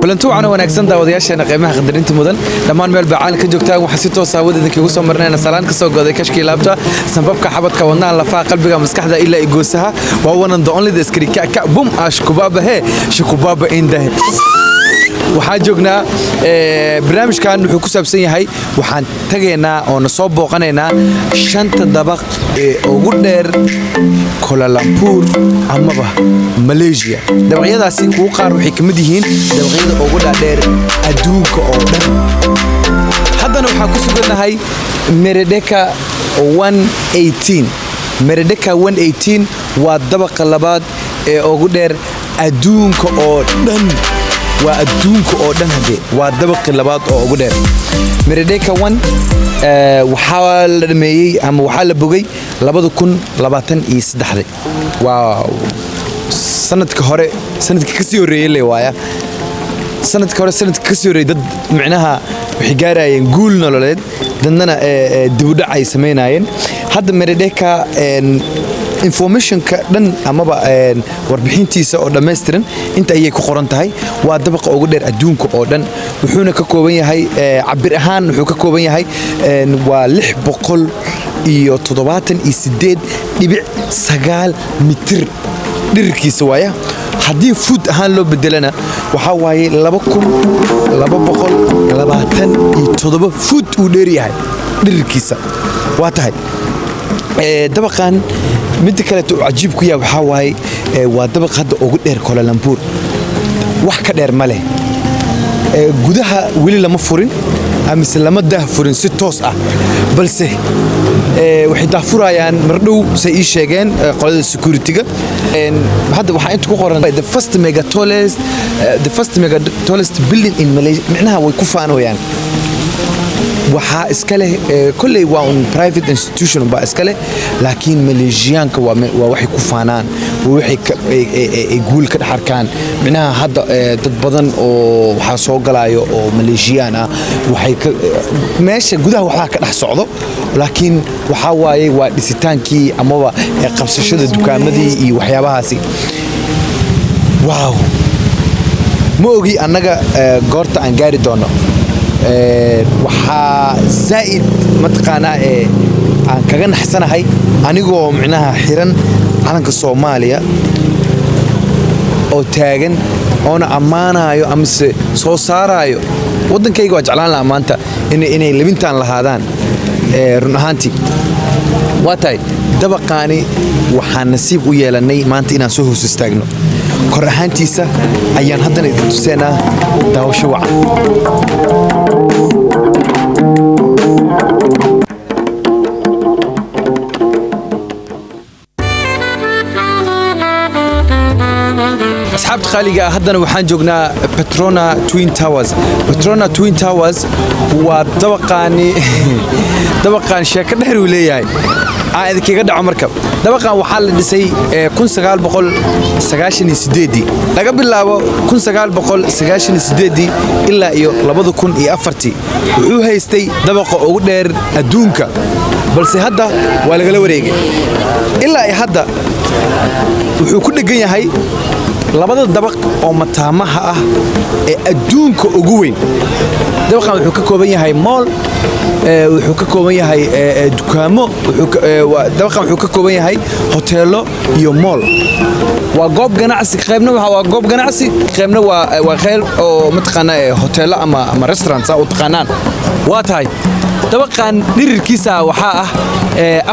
Kulanti wacan oo wanaagsan, daawadayaasheena qiimaha qadarinta mudan, dhammaan meel baa caalamka joogtaan. Waxaan si toos ah hawada idinkagu soo marnayna salaan ka soo goday kashkii laabta, sanbabka, xabadka, wadnaha, lafaha, qalbiga, maskaxda ilaa igoosaha. Waa one and the only, the askari ka ka bum ashkubaaba he shukubaaba indahe. Waxaan joognaa, barnaamijkan wuxuu ku saabsan yahay, waxaan tagaynaa oo na soo booqanaynaa shanta dabaq ee ugu dheer Kuala Lumpur amaba Malaysia. Dabaqyadaasi kuwo qaar waxay ka mid yihiin dabaqyada ugu dhaadheer adduunka oo dhan. Haddana waxaan ku sugannahay Merdeka 118. Merdeka 118 waa dabaqa labaad ee ugu dheer adduunka oo dhan. Waa adduunka oo dhan hadee, waa dabaqii labaad oo ugu dheer. Merdeka 1 waxaa la dhameeyey ama waxaa la bogay 2023-dii. Waa sanadka hore, sanadka kasii horreeyey le waaya. Sanadka hore, sanadka kasii horreeyey, dad micnaha waxay gaarayeen guul nololeed, dadnana dibudhac ay samaynayeen. Hadda Merdeka informationka dhan amaba warbixintiisa oo dhammaystiran inta ayay ku qoran tahay. Waa dabaqa ugu dheer adduunka oo dhan. Wuxuuna ka kooban yahay, cabir ahaan wuxuu ka kooban yahay, waa 678.9 mitir dhirirkiisa waaya. Haddii foot ahaan loo bedelana, waxaa waaye 2227 foot uu dheer yahay dhirirkiisa. Waa tahay, dabaqan midda kaleeto uu cajiib ku yahay waxaa waaye, waa dabaq hadda ugu dheer Kuala Lumpur, wax ka dheer ma leh. Gudaha weli lama furin amise lama daah furin si toos ah, balse waxay daahfurayaan mardhow, say ii sheegeen qolada security-ga. Hadda waxaa inta ku qoran the first mega tallest building in Malaysia. Micnaha way ku faanayaan. Waxaa iska leh, kolley waa un private institution baa iska leh, laakiin Maleeshiyaanka waa waxay ku faanaan, waa waxay ay guul ka dhex arkaan. Micnaha hadda dad badan oo waxaa soo galaayo oo Maleeshiyaan ah. Waxay ka meesha gudaha waxbaa ka dhex socdo, laakiin waxaa waaye waa dhisitaankii amaba qabsashada dukaamadii iyo waxyaabahaasi. Wow, ma ogi annaga goorta aan gaari doono. Waxaa zaa'id mataqaanaa ee aan kaga naxsanahay anigoo micnaha xiran calanka Soomaaliya oo taagan oona ammaanayo amase soo saaraayo waddankayga. Waa jeclaan lahaa maanta inay labintaan lahaadaan. Run ahaantii waa tahay, dabaqaani waxaan nasiib u yeelannay maanta inaan soo hoos istaagno. Kor ahaantiisa ayaan haddana idin tuseenaa. Daawasho wacan. Asxaabta qaaliga ah, haddana waxaan joognaa Petronas Twin Towers. Petronas Twin Towers waa dabaqaani. Dabaqaan sheeko dheer uu leeyahay, aan idinkaga dhaco. Marka dabaqan waxaa la dhisay 1998-dii. Laga bilaabo 1998-dii ilaa iyo 2004-tii wuxuu haystay dabaqa ugu dheer adduunka, balse hadda waa lagala wareegay. Ilaa iyo hadda wuxuu ku dheggan yahay labada dabaq oo mataamaha ah ee adduunka ugu weyn. Dabaqan wuxuu ka kooban yahay mall, wuxuu ka kooban yahay dukaamo, dabaqan wuxuu ka kooban yahay hoteelo iyo mall. Waa goob ganacsi, qaybna waa goob ganacsi, qaybna waa qayb oo mataqaanaa hoteelo ama restaurant saa u taqaanaan. Waa tahay, dabaqan dhirirkiisa waxaa ah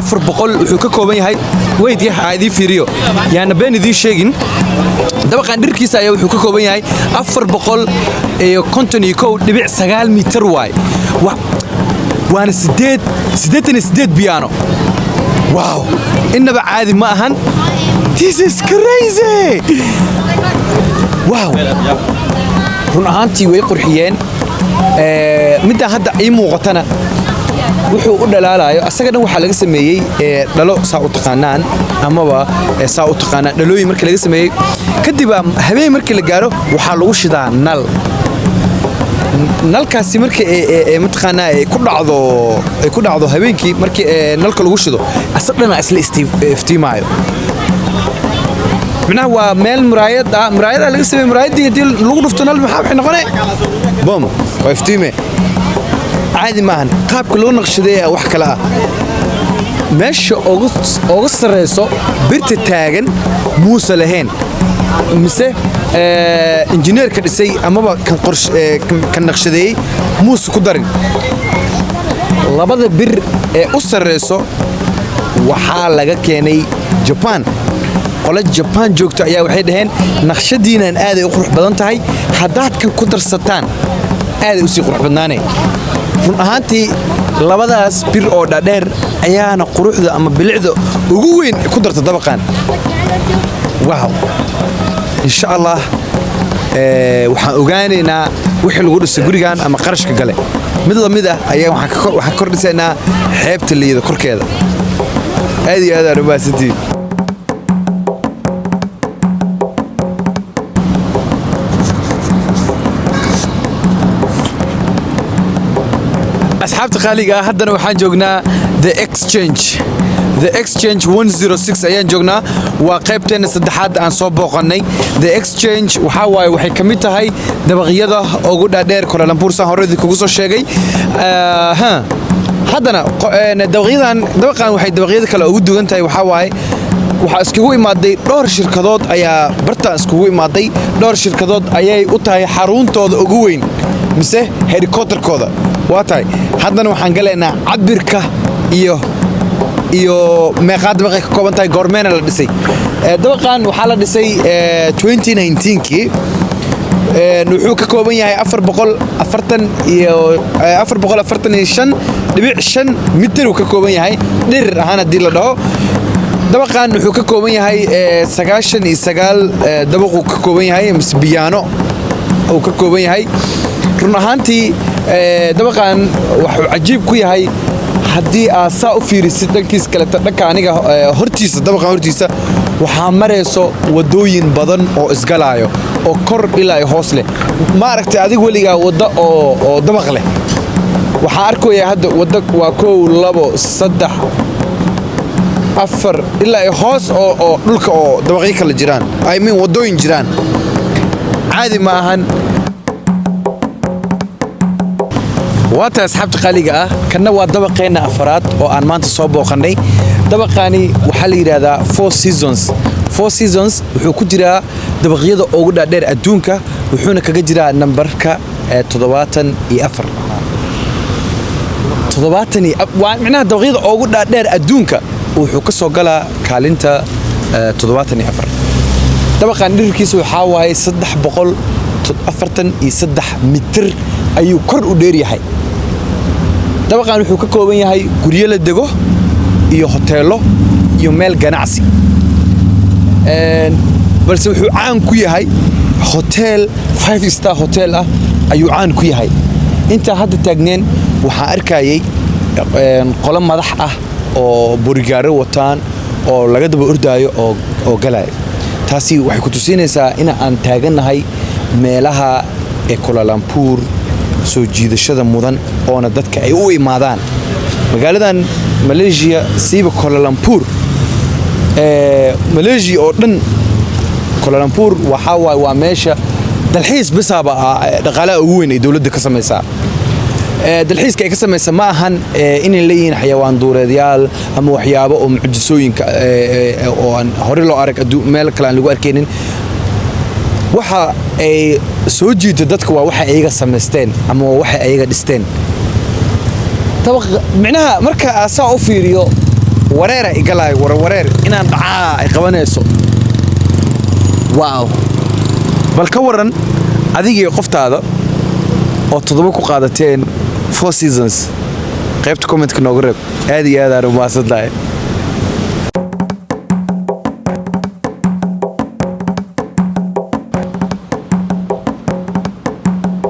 400. Wuxuu ka kooban yahay, wait yah, aa idiin fiiriyo, yaana been idiin sheegin. Dabaqan dhirkiisa ayaa wuxuu ka kooban yahay 451.9 mitir waay. Waana 88 biyaano. Wow, innaba caadi ma ahan. This is crazy. Wow, run ahaantii way qurxiyeen. Middaa hadda ii muuqatana wuxuu u dhalaalayo asaga dhan waxaa laga sameeyey dhalo, saa u taqaanaan amaba saa u taqaanaan dhalooyin. Markii laga sameeyey kadib, habeen markii la gaaro, waxaa lagu shidaa nal. Nalkaasi marka mataqaanaa ay ku dhacdo habeenkii, markii nalka lagu shido, asag dhana isla iftiimaayo. Micnaha waa meel muraayad ah, muraayada laga sameeyey. Muraayaddii haddii lagu dhufto nal, maxaa waxay noqonee? Bom, waa iftiime. Caadi maahan qaabka loo naqshadeeya. Wax kale ah, meesha ugu sarreyso birta taagan muusa lahayn, mise injineerka dhisay amaba kan kan naqshadeeyey muuse ku darin. Labada bir ee u sarreyso waxaa laga keenay Jaban. Qole Jabaan joogto ayaa waxay dhaheen, naqshadiinan aaday u qurux badan tahay, haddaad kan ku darsataan aaday usii qurux badnaane. Run ahaantii labadaas bir oo dhadheer ayaana quruxda ama bilicda ugu weyn ku darta dabaqan. Wow, insha Allah waxaan ogaanaynaa wixii lagu dhisay gurigan ama qarashka gale. Mid lamid ah ayaa waxaan kor dhisaynaa xeebta Liida korkeeda. Aad iyo aad aan u mahadsantihiin. Asxaabta qaaliga ah, haddana waxaan joognaa The Exchange. The Exchange 106 ayaan joognaa. Waa qaybteena saddexaad aan soo booqannay. The Exchange waxaa waaye, waxay ka mid tahay dabaqyada ugu dhaadheer Kuala Lumpur, saan hore idinkugu soo sheegay. Haddana dabaqyadan, dabaqan waxay dabaqyada kale ugu duwan tahay waxaa waaye, waxaa iskugu imaaday dhowr shirkadood ayaa bartaan iskugu imaaday. Dhowr shirkadood ayay u tahay xaruntooda ugu weyn mise headquarterkooda. Waa tahay, haddana waxaan galaynaa cabirka iyo meeqaa dabaqay ka kooban tahay, goormeena la dhisay. Dabaqan waxaa la dhisay 2019kii. Wuxuu ka kooban yahay 440 iyo 445.5 mitir uu ka kooban yahay dhirir ahaan haddii la dhaho. Dabaqan wuxuu ka kooban yahay 99 dabaquu ka kooban yahay mise biyaano uu ka kooban yahay. Run ahaantii dabaqan wuxuu cajiib ku yahay, haddii aad saa u fiirisid dhankiis kaleta, dhanka aniga hortiisa, dabaqan hortiisa waxaa marayso wadooyin badan oo isgalaayo oo kor ilaa ay hoos leh. Ma aragtay adig weligaa waddo oo dabaq leh? Waxaa arkayaa hadda waddo waa kow, labo, saddex, afar ilaa ay hoos oo dhulka oo dabaqyo kale jiraan, I mean waddooyin jiraan. Caadi ma ahan. Waa tahay, asxaabta qaaliga ah, kanna waa dabaqeenna afaraad oo aan maanta soo booqannay. Dabaqaani waxaa la yidhaahdaa Four Seasons. Four Seasons wuxuu ku jiraa dabaqyada ugu dhaadheer adduunka, wuxuuna kaga jiraa nambarka 74. Waa micnaha dabaqyada ugu dhaadheer adduunka wuxuu ka soo galaa kaalinta 74. Dabaqan dhirirkiisa waxaa waaye 343 mitir ayuu kor u dheer yahay. Dabaqan wuxuu ka kooban yahay guryo la dego iyo hoteelo iyo meel ganacsi. Balse wuxuu caan ku yahay hotel five star hotel ah ayuu caan ku yahay. Intaa hadda taagneen waxaan arkayay qolo madax ah oo bodyguardo wataan oo laga daba ordaayo oo galaya. Taasi waxay ku tusinaysaa in aan taagannahay meelaha ee Kuala Lumpur soo jiidashada mudan oona dadka ay u imaadaan magaaladan Malaysia, siiba Kuala Lumpur. Malaysia oo dhan Kuala Lumpur waxaa waaye waa meesha dalxiis bisaaba ah, dhaqaalaha ugu weyn ay dowladda ka samaysaa. Dalxiiska ay ka samaysa ma ahan inay leeyihiin xayawaan duureedyaal ama waxyaabo oo mucjisooyinka oo aan hore loo arag, meel kale aan lagu arkaynin. Waxa ay soo jiito dadka waa waxa ayaga samaysteen ama waa waxa ayaga dhisteen. Micnaha marka aasaa u fiiriyo, wareera igalaayo, warwareer inaan dhacaa ay qabanayso. Wow, bal ka waran adigii qoftaada oo toddoba ku qaadateen Four Seasons? Qaybta commentka nooga reeb. Aad iyo aad aan u mahadsantahay.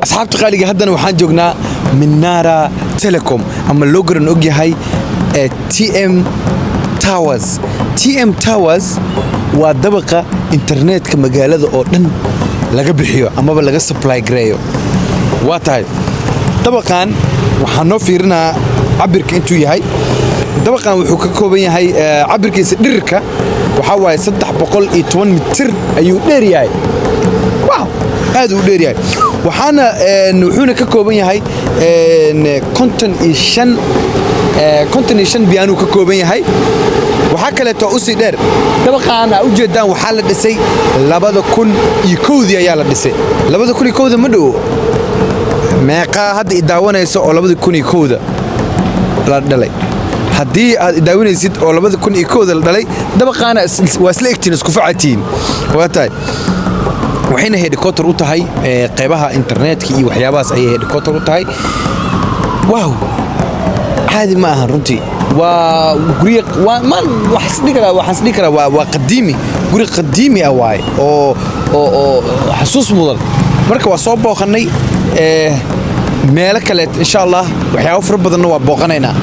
Asxaabta qaaliga, haddana waxaan joognaa Minara Telecom ama loo garan og yahay ee TM Towers. TM Towers waa dabaqa internetka magaalada oo dhan laga bixiyo amaba laga supply gareeyo. Waa tahay, dabaqan waxaan noo fiirinaa cabirka intuu yahay. Dabaqan wuxuu ka kooban yahay cabirkiisa dhirirka Waxaa waaye 310 mitir ayuu dheer yahay. Wow, aad uu dheer yahay. Waxaana wuxuuna ka kooban yahay 55, 55 biyaanuu ka kooban yahay. Waxaa kaleeto usii dheer, dabaqaan aa ujeedaan waxaa la dhisay 2001-dii ayaa la dhisay. 2001-da ma dhowo. Meeqaa hadda i daawanayso oo 2001-da la dhalay? Haddii aad idaawanaysid oo 2001-da la dhalay, dabaqaana waa isla egtiin, isku facatiin waa tahay. Waxayna headquarter u tahay qeybaha internetka iyo waxyaabahaas ayay headquarter u tahay. Wow, caadi ma ahan runtii. Waa guryo, waa ma wax isdhihi karaa, waxaan isdhihi karaa waa qadiimi, guri qadiimi ah waaye oo xasuus mudan. Marka waa soo booqannay meelo kale, insha Allah waxyaabo fara badanna waa booqanaynaa.